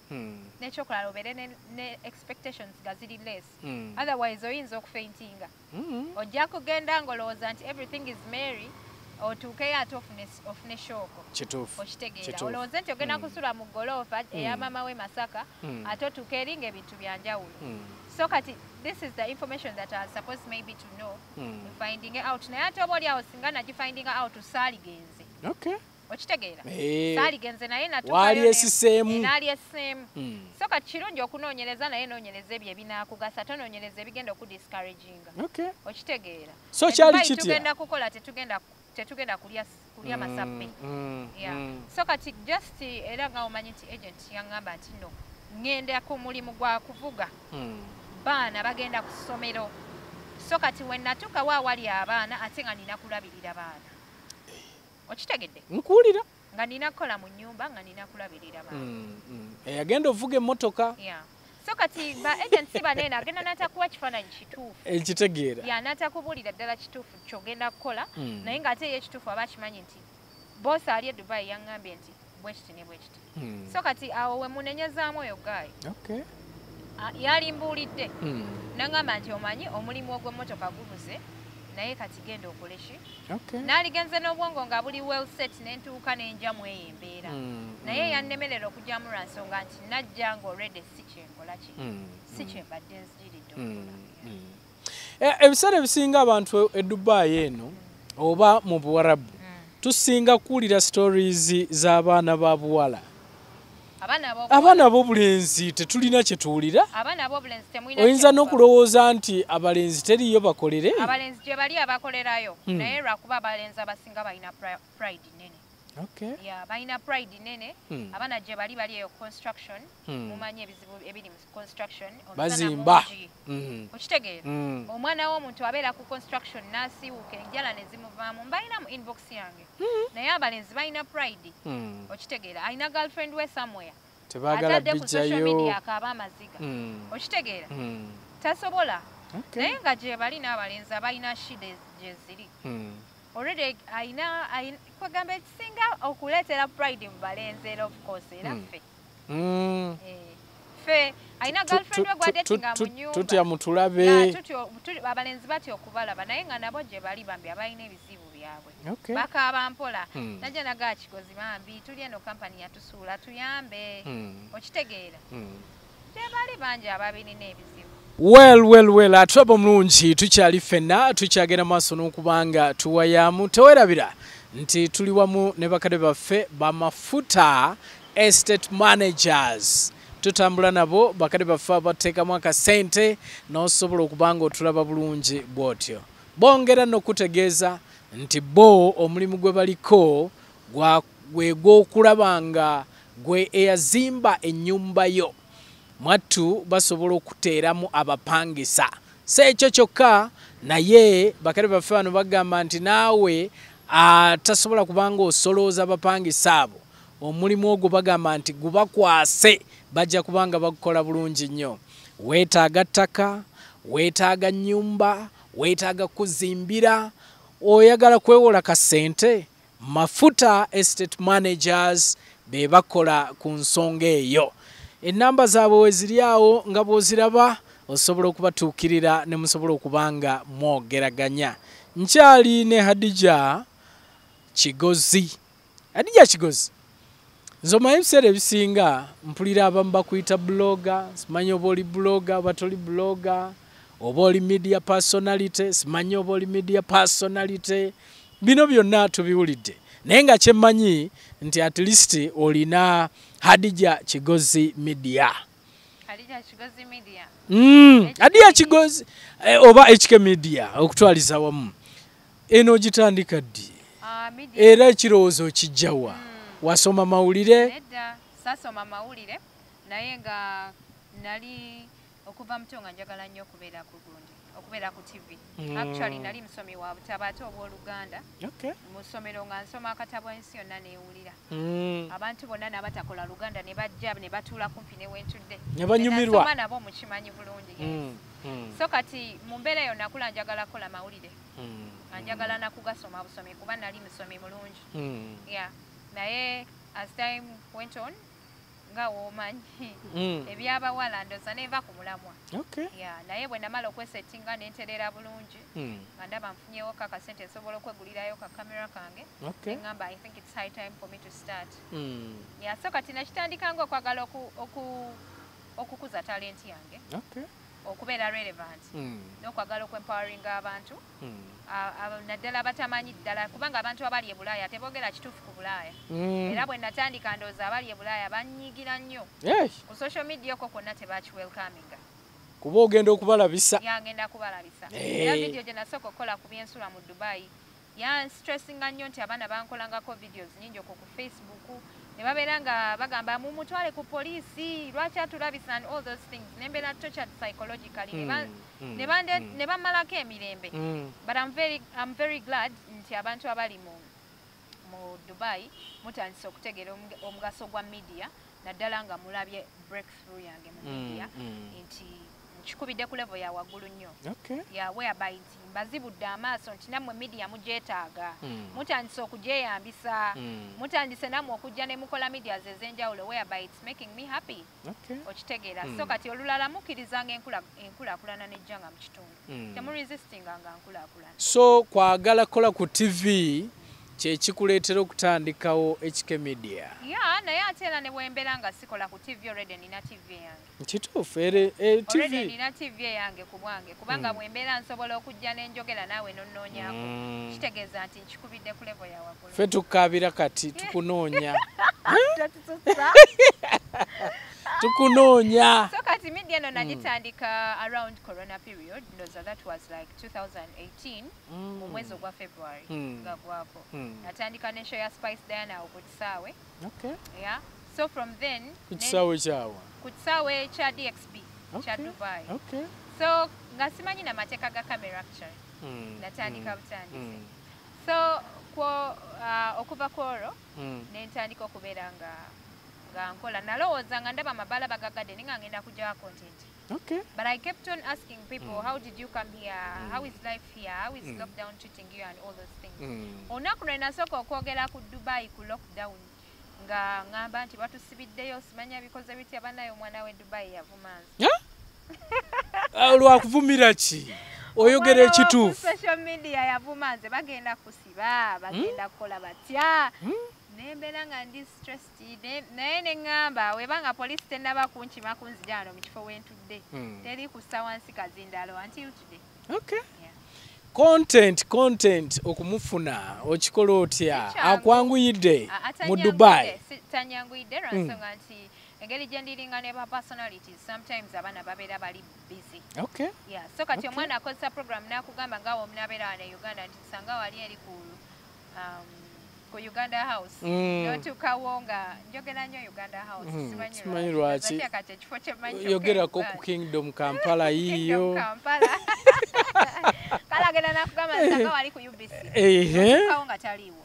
N'ekyokulala, obeere ne expectations nga ziri less, otherwise oyinza okufaintinga. Ojja kugenda ng'olowooza nti everything is merry, otuukeyo ate ofune shock. Okitegeera? Olowooze nti ogenda kusula mu goloofa eya maama we Masaka, ate otuuka eri ng'ebintu bya njawulo. So kati this is the information that I was supposed maybe to know, finding it out, naye ate oba oli awo singa nagifinding out saaligenze. Okitegeera? Saaligenze, naye natuukayo Waali esiseemu. Naali esiseemu. So kati kirungi okunoonyereza, naye noonyereza ebyo ebinaakugasa, tonoonyereza ebigenda okudiscouraginga. Okitegeera? So E kyali Dubai kitya? tugenda kukola, tetugenda kulya masappe. Yeah. So kati just era nga omanyi nti agent yaŋŋamba nti no, ŋŋenda ku mulimu gwa kuvuga, baana bagenda ku ssomero. So kati we natuuka wa awali abaana, ate nga nina kulabirira baana. Okitegedde? Nkuwulira. Nga nina kukola mu nnyumba, nga nina kulabirira baana. Eyagenda ovuga emmotoka. Yeah. So kati ba agent si banene, agenda n'atakuwa kifaananyi kituufu. Ekitegeera. Ya, n'atakubuulira ddala kituufu ky'ogenda kukola, naye ng'ate ye ekituufu aba akimanyi nti boss ali e Dubai yaŋŋambye nti bwe kiti ne bwe kiti. So kati awo we munenyezaamu oyo guy. Yalimbuulidde. N'aŋŋamba nti omanyi omulimu ogw'emmotoka gubuze, naye kati genda okole ki? Naaligenze n'obwongo nga buli well set, ne ntuuka ne njamu eyo embeera. Naye yannemerera okugyamu lwa nsonga nti najja nga already si kyenkola ki, si kye mbadde nzijiridde okukola. Ebiseera ebisinga abantu e Dubai eno oba mu Buwarabu tusinga kuwulira stories z'abaana ba buwala. Abaana ab'obuwala. Abaana ab'obulenzi tetulina kye tuwulira. Abaana ab'obulenzi temulina Oyinza kye muva. n'okulowooza nti abalenzi teriyo bakolere. Abalenzi gye bali abakolerayo, naye lwakuba abalenzi abasinga balina pride nnene. Yeah, balina pride nnene. Abaana gye bali bali eyo construction, mumanyi ebizibu ebiri mu construction, omusana Bazimba. mungi. Okitegeera? Omwana w'omuntu abeera ku construction n'asiiwuuka, enjala ne zimuvaamu, mbalina mu inbox yange. Naye abalenzi balina pride. Okitegeera? Alina girlfriend we somewhere, Tebaagala atadde ku social bijjayo. media akaaba amaziga. Okitegeera? Tasobola. Naye nga gye bali n'abalenzi abalina shida gye ziri. Already alina kwegamba ekisinga okuleetera pride mu balenzi era of course era ffe. Ffe alina girlfriend we gw'adatinga mu nnyumba. Tutya mutulabe. Yeah, abalenzi batya okubalaba, naye nga nabo gye bali bambi abalina ebizibu byabwe. Bakaaba mpola. Najja nagaa Kigozi, bambi tuli eno kampani yatusuula, tuyambe. Okitegeera? Gye bali bangi ababilina ebizibu. Well, well, well, atulaba omulungi, tukyali ffenna, tukyagenda maaso n'okubanga tuwayaamu. Tewerabira nti tuli wamu ne bakadde baffe bamafuta estate managers, tutambula nabo bakadde baffe abateekamu akasente n'osobola okuba nga otulaba bulungi bw'otyo. Bongera n'okutegeeza nti bo omulimu gwe baliko gwe gw'okulaba nga gwe eyazimba ennyumba yo mwattu basobola okuteeramu abapangisa. Si ekyo kyokka, naye bakadde baffe bano bagamba nti naawe atasobola kubanga osolooza abapangisa abo, omulimu ogwo bagamba nti gubakwase, bajja kubanga bagukola bulungi nnyo. Weetaaga ttaka, weetaaga nnyumba, weetaaga kuzimbira, oyagala kwewola kasente, Mafuta Estate Managers be bakola ku nsonga eyo. Ennamba zaabwe we ziri awo nga bw'oziraba, osobola okubatuukirira ne musobola okubanga mwogeraganya. Nkyali ne Hadija Kigozi. Hadija Kigozi, nze omanyi ebiseera ebisinga mpulira abamu bakuyita blogger, simanyi oba oli blogger oba toli blogger, oba oli media personality, simanyi oba oli media personality. Bino byonna tubiwulidde, naye nga kyemmanyi nti at least olina Hadija Kigozi Media. Hadija Kigozi Media. Hadija Kigozi oba HK Media okutwaliza wamu. Eno ogitandika ddi? Media. Era ekirowoozo kijjawa? Wasoma mawulire? Nedda, sasoma mawulire, naye nga nali okuva muto nga njagala nnyo okubeera ku gundi, okubeera ku TV. Actually nali musomi wa butabo ate obw'Oluganda. Mu ssomero nga nsoma akatabo ensi yonna neewulira. Abantu bonna n'abatakola Luganda ne bajja ne batuula kumpi ne wentudde. Ne banyumirwa. Nasoma nabo mukimanyi bulungi. Yes. So kati mu mbeera eyo nakula njagala kukola mawulire. Nga njagala nakugasoma busomi kuba nali musomi mulungi. Yeah. Naye as time went on, nga w'omanyi ebyabawala ndoza nenva ku mulamwa. Yeah, naye bwe namala okwesettinga nentereera bulungi, nga ndaba nfunyewo ka kasente nsobola okwegulirayo ka kamera kange, neŋŋamba I think it's high time for me to start. Yeah, so kati nakitandika nga okwagala okukuza talent yange, okubeera relevant, n'okwagala okwempoweringa abantu, naddala abatamanyi ddala, kubanga abantu abali e Bulaaya teboogera kituufu ku Bulaaya. Era bwe natandika ndowooza abali e Bulaaya bannyigira nnyo. Ku social media okwo kwonna tebakiwelcominga. Kuba ogenda okubalabisa. Ya, ngenda kubalabisa. Era video gye nasooka okukola ku byensula mu Dubai yanstressinga nnyo nti abaana bankolangako videos nnyingi okwo ku Facebook, ne babeera nga bagamba mumutwale ku poliisi, lwaki atulabisa and all those things. Ne mbeera tortured psychologically, ne bammalako emirembe. But I'm very glad nti abantu abali mu Dubai mutandise okutegeera omugaso gwa media, naddala nga mulabye breakthrough yange mu media, nti nkikubidde ku level ya waggulu nnyo. Ya, whereby nti mbazibudde amaaso nti nammwe media mugyetaaga, mutandise okugyeyambisa, mutandise nammwe okujja ne mukola medias ez'enjawulo, whereby it's making me happy. Okitegeera? So kati olulala mukkirizanga enkulaakulana nejja nga mu kitundu, temuresistinga nga nkulaakulana. So kwagala kukola ku TV kyekikuleetera okutandikawo HK Media? Yeah, naye ate era ne bwembeera nga sikola ku TV, already nina TV yange. Kituufu era Already TV. nina TV yange ku bwange, kubanga bwembeera nsobola okujja n'enjogera naawe n'onnoonyaako, kitegeeza nti nkikubidde ku level ya waggulu. Ffe tukaabira kati tukunoonya. Tatususa. Tukunoonya. So kati media eno nagitandika around corona period, ndowooza that was like 2018 mu mwezi ogwa February, nga gwako. Natandika ne show ya Spice Diana awo ku kisaawe. Yeah. So from then Ku kisaawe kyawa? Ku kisaawe kya DXB kya Dubai. So nga simanyi na mateeka ga camera actually. Natandika butandisi. So kwo okuva kwolwo ne ntandika okubeera nga nkola. Nalowooza nga ndaba amabala bagagadde naye nga ngenda kuggyawo content. But I kept on asking people, how did you come here? How is life here? How is lockdown treating you and all those things? Olunaku lwe nasooka okwogera ku Dubai ku lockdown, nga ŋŋamba nti batusibiddeyo, simanya bikoze bitya, bannaye omwana w'e Dubai yavuma nze. Yeah? Lwakuvumira ki? Oyogera Omwana wa ku ekituufu. social media yavuma nze, bagenda kusiba, bagenda kukola batya. Nembeera nga ndi stressed, naye ne ŋŋamba webanga poliisi tennaba kunkima kunzija wano mu kifo we ntudde, teri kussa wansi kazindalo until today. Yeah. Content okumufuna okikola otya? Sikyangu. Akwanguyidde Ah, mu Dubai? Tanyanguyidde lwa nsonga nti Engeri gye ndiringa ne ba personalities, sometimes abaana babeera bali busy. Okay. Yeah, so kati omwana akozesa program n'akugamba nga omunabeera wano e Uganda nti sanga wali eri ku Uganda House. N'otuukawo nga njogera nnyo Uganda House, simanyi lwaki. Kati ekifo kye mmanyi yogerako ku Kingdom Kampala yiyo. Kampala. Kale agenda n'akugamba nsanga wali ku UBC. N'otuukawo nga taliiwo.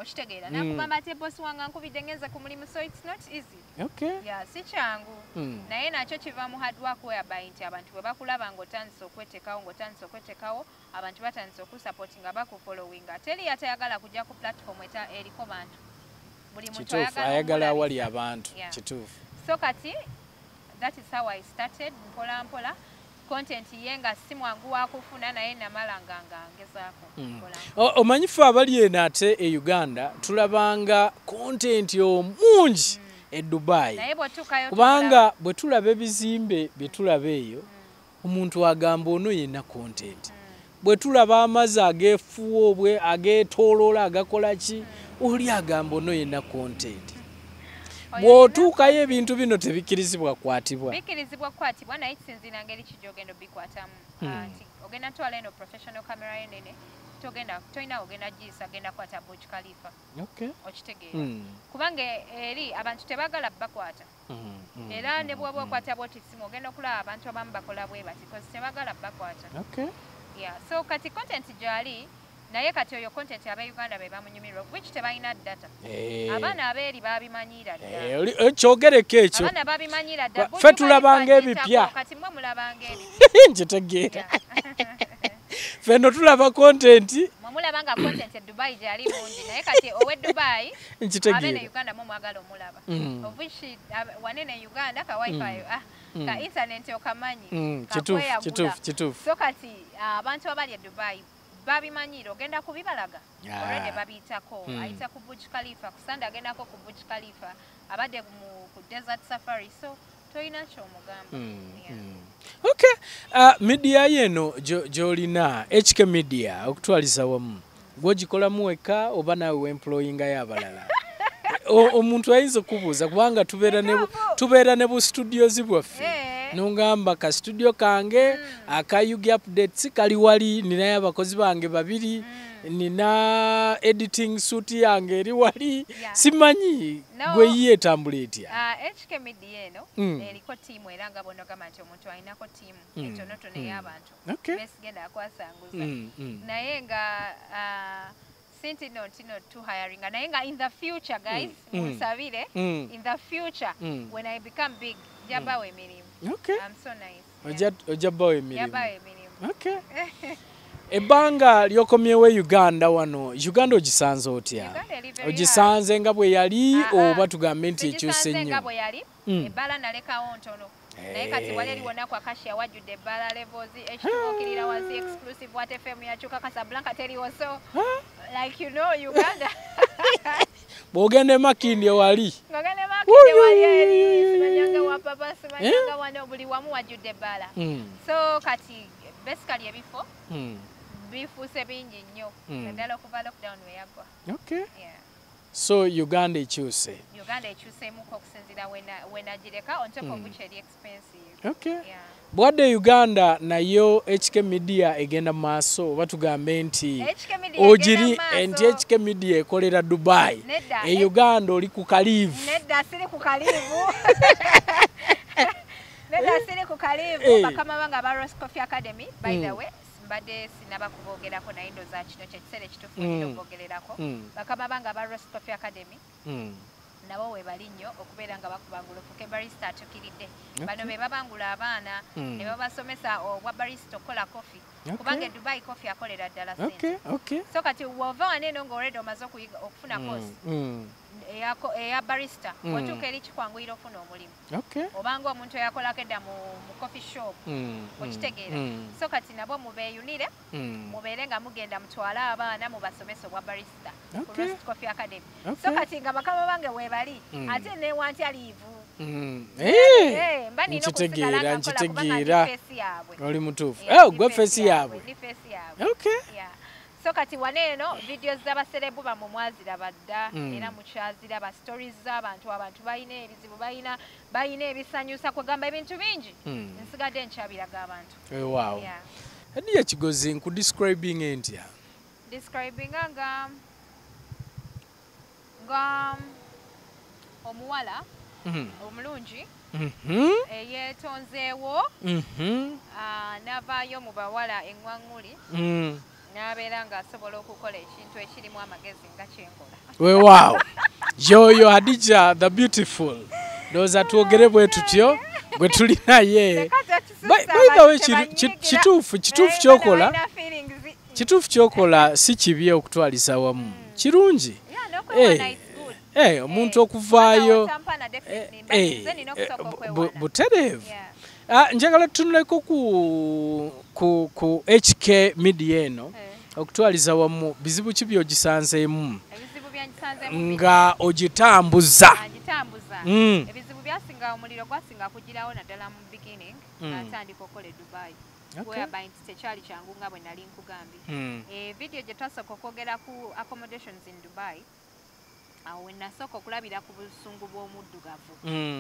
Okitegeera. N'akugamba ate boss wange ankubidde ngenze ku mulimu, so it's not easy. Okay. Yeah, si kyangu. Naye nakyo kiva mu hard work whereby nti abantu bwe bakulaba ng'otandise okwetekawo, abantu batandise okusupportinga, bakufollowinga. Teri atayagala kujja ku platform eriko bantu. Buli muntu ayagala awali abantu. Kituufu. So kati that is how I started, mpola mpola. Content ye nga si mwangu wa kufuna, naye namala nga ngezaako. Omanyi ffe abali eno ate e Uganda tulabanga content omungi e Dubai. Kubanga bwe tulaba ebizimbe bye tulaba eyo, omuntu agamba ono yenna content. Bwe tulaba amazzi ageefuwa obwe ageetooloola agakola ki, oli agamba ono yenna content. Bw'otuukayo ebintu bino tebikkirizibwa kukwatibwa. Bikkirizibwa kukwatibwa, naye kisinziira ngeri ki gy'ogenda obikwatamu. Nti ogenda twala eno professional camera enene, togenda tolina ogenda giyisa, genda kwata Burj Khalifa. Okay. Okitegeera. Kubanga eri abantu tebaagala bakwata. Era ne bw'oba okwata bw'oti ssimu ogenda okulaba abantu abamu bakola bwe bati, because tebaagala bakwata. Okay. Yeah, so kati content gy'ali, naye kati oyo content aba Uganda be bamunyumirwa, which tebalina data. Abaana abeeri babimanyira dda. Kyogereko ekyo. Abaana babimanyira dda. Ffe tulabanga ebipya. Kati mmwe mulabanga ebipya. Nkitegeera. Ffe nno tulaba content. Mmwe mulabanga content e Dubai gyali mungi, naye kati owe Dubai nkitegeera. Abeene Uganda mmwe mwagala omulaba. Of which wanene Uganda ka wifi ka internet okamanyi. Kituufu, kituufu. So kati abantu abali e Dubai babimanyira, ogenda kubibalaga. Already babiyitako. Ayita ku Burj Khalifa, ku Sunday agendako ku Burj Khalifa, abadde ku desert safari, so tolina ky'omugamba. Okay. Media yeno gy'olina HK Media okutwaliza wamu, gw'ogikolamu wekka oba naawe wemployingayo abalala? Omuntu ayinza okubuuza kubanga tubeera ne bu studios bwaffe. Nongamba ka studio kange aka UG Updates kali wali, ninayo abakozi bange babiri, nina editing suit yange eri wali. Simanyi gwe yiye etambula etya? HK Media eno eriko tiimu, era nga bw'onogamba nti omuntu alinako tiimu entonotono ey'abantu besigenda akwasanguza. Naye nga sinti no ntino to hiring, naye nga in the future guys, munsabire, in the future when I become big, njabawo emirimu. Okay. I'm so nice. Ojja bawo emirimu. Njabawo emirimu. Okay. Ebbanga lyokomyewo e Uganda wano, Uganda ogisanze otya? Ogisanze nga bwe yali oba tugambe nti ekyuse nnyo? Nga bwe yali, ebbala nalekawo ntono. Naye kati wali eri wonna ku Acacia wajjudde ebbala levels, ekituukirira wansi exclusive, What FM yakyuka, Casablanca teriwo, so like you know Uganda. Bw'ogenda e Makindye wali. Ng'ogenda e Makindye wali eri, simanyanga wa papa, simanyanga wano, buli wamu wajjudde ebbala. So kati basically ebifo bifuuse bingi nnyo, naddala okuva lockdown we yaggwa. Okay. Yeah. So Uganda ekyuse. Uganda ekyuseemuko okusinziira wenagireka, on top of which eri expensive. Okay. Yeah. Bwadde Uganda nayo HK Media egenda mu maaso, oba tugambe nti ogiri nti HK Media ekolera Dubai. E Uganda oli ku kaliivu. Nedda siri ku kaliivu. Nedda siri ku kaliivu. Bakama bange aba Rose Coffee Academy, by the way, mbadde sinaba kuboogerako, naye ndowooza kino kye kiseera ekituufu olina okwogererako. Bakama bange aba Rose Coffee Academy nabo we bali nnyo okubeera nga bakubangula ofuuke barista atuukiridde. Bano be babangula abaana ne babasomesa obwa barista okukola coffee. Kubanga e Dubai coffee akolera ddala ssente. So kati w'ova wano eno ng'already omaze okuyiga okufuna course eya barista, otuuka eri kikwanguyira okufuna omulimu. Obanga omuntu eyakolako edda mu coffee shop, okitegeera. So kati nabo mubeeyunire, mubeere nga mugenda mutwale abaana mubasomese obwa barista ku Rose Coffee Academy. So kati nga bakama bange weebali, ate newantya liivu. Mba nina okusigala nga nkola kubanga ndi face yaabwe. Oli mutuufu. Gwe face yaabwe. Ndi face yaabwe. Okay. Yeah. So kati waneeno videos z'abaserebu bamwe mwaziraba dda, era mukyaziraba, stories z'abantu, abantu balina ebizibu, balina ebisanyusa, kwegamba ebintu bingi. Nsigadde nkyabiraga abantu. Wow. Yeah. Hadija Kigozi, nkudescribing ntya? Describing nga omuwala omulungi eyeetonzeewo, n'avaayo mu bawala eŋŋwaŋŋuli, n'abeera ng'asobola okukola ekintu ekirimu amagezi nga kyenkola. Weewaawo, yoyo Hadija the beautiful. Ndowooza twogere bwe tutyo gwe tuli naye. By the way, kituufu kyokola, kituufu kyokola si kibi okutwaliza wamu, kirungi. Omuntu okuvaayo butereevu. Njagala tutunuleko ku HK Media eno okutwaliza wamu, bizibu ki by'ogisanzeemu nga ogitambuza? Ebizibu byasinga, omuliro gwasinga kugirawo naddala mu beginning, natandika okukola e Dubai. Whereby nti tekyali kyangu nga bwe nali nkugambye. Video gye twasooka okwogera ku accommodations in Dubai, awo we nasooka okulabira ku busungu bw'omuddugavu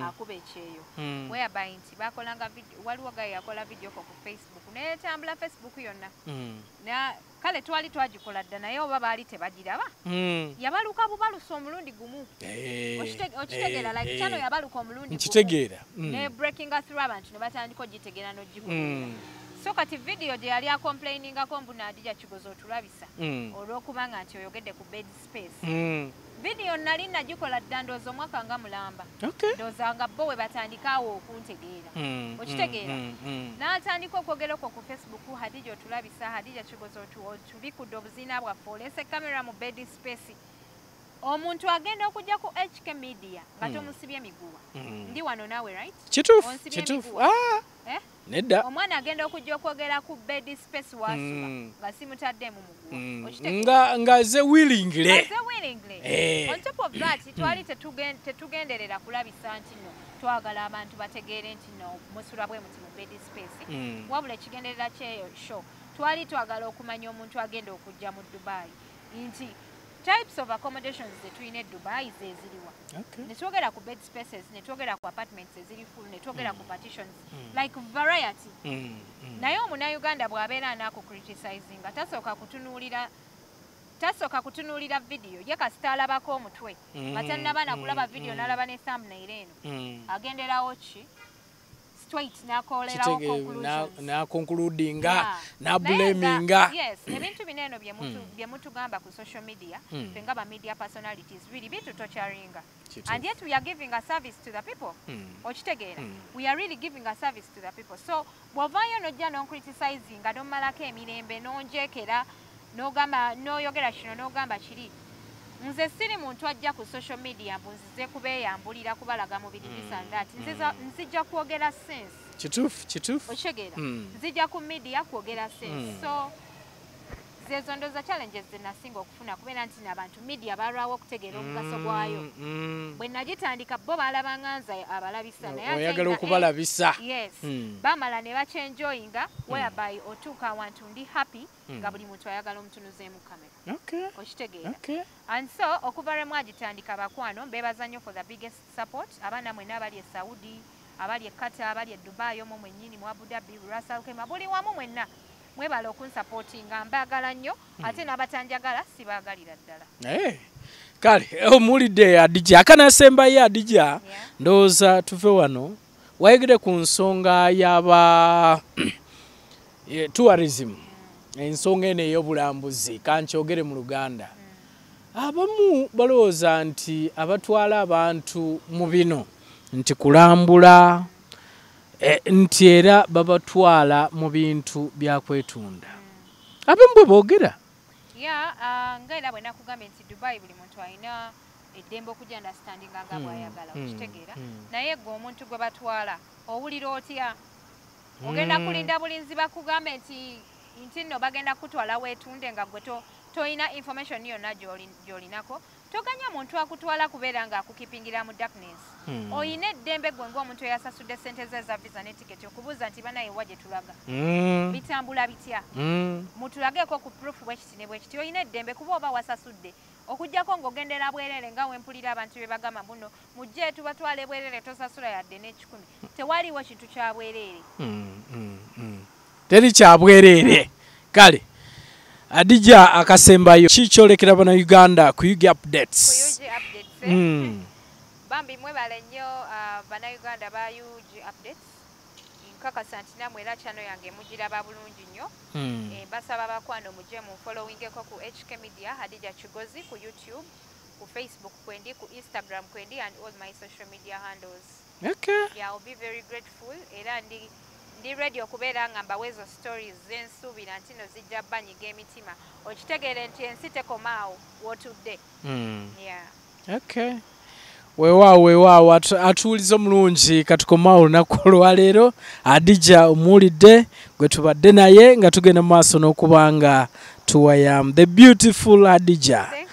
akuba ekyeyo. Whereby nti bakolanga video, waliwo guy yakola video ko ku Facebook, n'etambula Facebook yonna. Kale twali twagikola dda, naye oba baali tebagiraba. Yabaluka bubalusa omulundi gumu. Okitegeera, like channel yabaluka omulundi gumu. Nkitegeera. Ne breaking through abantu ne batandika ogitegeera n'ogikubeera. So kati video gye yali acomplainingako mbu Hadija Kigozi otulabisa olw'okubanga nti oyogedde ku bed space. Video nali nagikola dda, ndowooza omwaka nga mulamba. Ndowooza nga bo we batandikaawo okuntegeera. Okitegeera? N'atandika okwogera okwo ku Facebook, Hadija otulabisa, Hadija Kigozi otubikudde obuziina bwaffe, oleese kamera mu bed space. Omuntu agenda okujja ku HK Media nga tomusibye miguwa. Ndi wano naawe, right? Kituufu, kituufu. Nedda. Omwana agenda okujja okwogera ku bed space wasula nga simutaddemu muguwa. Okitegeera? Nga ze willingly. Nga ze willingly. On top of that, twali tetugenderera kulabisa nti no twagala abantu bategeere nti no musula bwe muti mu bed space. Wabula ekigenderera kyeyo show, twali twagala okumanya omuntu agenda okujja mu Dubai nti types of accommodations ze tulina e Dubai ze ziriwa. Ne twogera ku bed spaces, ne twogera ku apartments eziri full, ne twogera ku partitions, like variety. Naye omunnayuganda bw'abeera anaakucriticizinga tasooka kutunuulira video, ye kasita alabako omutwe nga tannaba na kulaba video, n'alaba ne thumbnail eno, agenderawo ki straight n'akolerawo conclusions, n'aconcludinga, n'ablaminga. Yes, ebintu bino eno bye mutugamba ku social media, ffe nga ba media personalities really bitutorturinga. And yet we are giving a service to the people. Okitegeera? We are really giving a service to the people. So bw'ovaayo n'ojja n'oncriticizinga, n'omalako emirembe, n'onjekera, n'ogamba, n'oyogera kino, n'ogamba kiri. Nze siri muntu ajja ku social media mbu nzize kubeeyambulira kubalaga mubiri, this and that. Nzija kwogera sense. Kituufu, kituufu. Okitegeera? Nzija ku media kwogera sense. So zezo ndowooza challenges ze nasinga okufuna, kubeera nti n'abantu media balwawo okutegeera omugaso gwayo. Bwe nagitandika bo baalabanga nze abalabisa, naye ate oyagala okubalabisa. Yes. Bamala ne bakyenjoyinga, whereby otuuka awantu ndi happy nga buli muntu ayagala omutunuzeemu kamera. Okitegeera? And so okuva lwe mwagitandika, bakwano, mbeebaza nnyo for the biggest support. Abaana mwenna abali e Saudi, abali e Qatar, abali e Dubai omwo mwennyini, mu Abu Dhabi, Ras Al Khaimah, buli wamu mwenna mwebale okunsupportinga, mbaagala nnyo, ate n'abatanjagala sibaagalira ddala. Kale omuwulidde Hadija, akanasembayo Hadija, ndowooza tuve wano wayogere ku nsonga y'aba tourism, ensonga eno ey'obulambuzi, kankyogere mu Luganda. Abamu balowooza nti abatwala abantu mu bino nti kulambula, nti era babatwala mu bintu bya kwetunda. Abamu bwe boogera. Nga era bwe nakugambye nti Dubai buli muntu alina eddembe okujja understandinga nga bw'ayagala, okitegeera. Naye gwe omuntu gwe batwala owulira otya? Ogenda kulinda bulinzi bakugambe nti nno bagenda kutwala weetunde nga gwe toyina information yonna gy'olinako. Toganya muntu akutwala kubeera nga akukipingira mu darkness. Oyina eddembe gwe ng'omuntu eyasasudde ssente ze eza visa ne tiketi okubuuza nti banaye wa gye tulaga, bitambula bitya, mutulageko ku proof bwekiti ne bwekiti. Oyina eddembe kuba oba wasasudde, okuggyako ng'ogendera bwerere, nga wempulira abantu bye bagamba buno mujje tubatwale bwerere, tosasula yadde n'ekikumi. Tewaliwo kintu kya bwereere. Teri kya bwereere. Kale Hadija, akasembayo kikyolekera bannayuganda ku UG Ku Updates? UG Updates, eh? Bambi mwebale nnyo, bannayuganda ba UG Updates. Nkakasa nti nammwe era channel yange mugiraba bulungi nnyo. Mbasaba bakwano mujje mu followingeko ku HK Media Hadija Kigozi ku YouTube, ku Facebook kwendi, ku Instagram kwendi and all my social media handles. Yeah, I'll be very grateful, era ndi ready okubeera nga mbawa ezo stories zensuubira nti no zijja banyiga emitima, okitegeere nti ensi tekomaawo w'otudde. Yeah. Okay. Weewaawo, weewaawo, atuwuliza omulungi, katukomaawo olunaku olwaleero. Hadija omuwulidde gwe tubadde naye nga tugenda mu maaso n'okuba nga tuwayamu, the beautiful Hadija. Thank